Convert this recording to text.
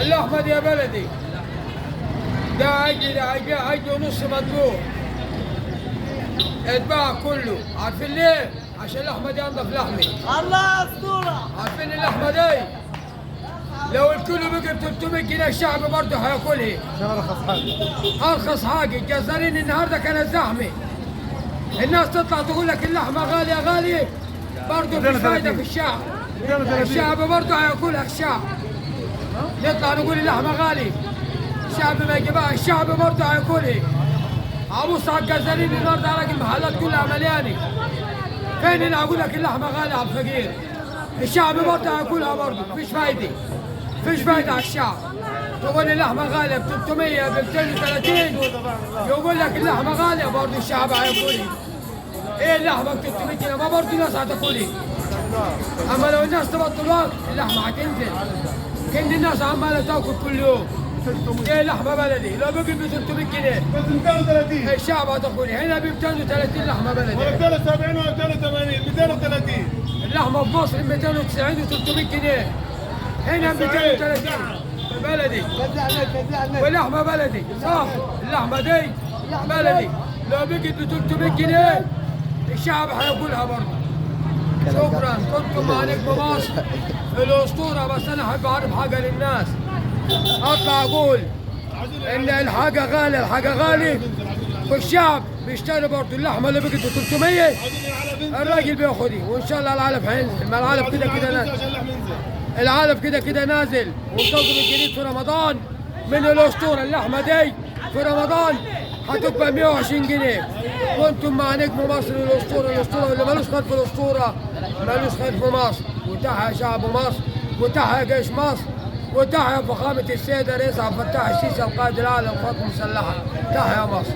اللحمة دي يا بلدي، ده عجل، ده عجل، عجل ونص مطلوب، اتباع كله. عارفين ليه؟ عشان اللحمة دي انضف لحمه. الله اسطورة. عارفين اللحمة دي لو الكيلو بقى ب 300 جنيه الشعب برضه هياكلها. عشان ارخص حاجة. ارخص حاجة. الجزارين النهارده كانت زحمة، الناس تطلع تقول لك اللحمة غالية غالية، برضه مفيش فايده في الشعب. الشعب برضه هياكلها. الشعب نطلع نقول اللحمة غالية، الشعب ما يجيبها، الشعب برضه هياكلها. ابص على الجزارين النهارده الاقي المحلات كلها مليانة. فين اللي اقول لك اللحمة غالية على الفقير؟ الشعب برضه هياكلها برضه، مفيش فايده، مفيش فايده على الشعب. تقول اللحمة غالية ب 300 ب 230، يقول لك اللحمة غالية برضه الشعب هياكلها. ايه اللحمة ب 300 جنيه؟ ما برضه الناس هتاكلها. اما لو الناس تبطل وقت اللحمة هتنزل. كان الناس عماله تاكل كل يوم. ايه لحمه بلدي لو بقي ب 300 جنيه بس 230 الشعب هتاكلها. هنا ب 230 لحمه ولا بلدي. 270 ولا 280، 230. اللحمة في مصر 290 و 300 جنيه، هنا 230 بلدي. واللحمة بلدي صح، اللحمة دي بلدي لو بقت ب 300 جنيه الشعب هياكلها برضه. شكرا، كنتم مع نجم مصر الاسطورة. بس انا احب اعرف حاجة للناس، اطلع اقول ان الحاجة غالية، الحاجة غالية، والشعب بيشتري برضه اللحمة اللي بقت ب 300 الراجل بياخدها. وان شاء الله العلف هينزل، ما العلف كده كده نازل، عشان اللحم ينزل. العلف كده كده نازل. وانتظروا الجديد في رمضان من الاسطورة. اللحمة دي في رمضان هتبقى 120 جنيه. وانتم مع نجم مصر الاسطورة، الاسطورة اللي مالوش خير في الاسطورة مالوش خير في مصر. وتحيا شعب مصر، وتحيا جيش مصر، وتحيا فخامة السيد الرئيس عبد الفتاح السيسي القائد الاعلى للقوات المسلحة. تحيا مصر.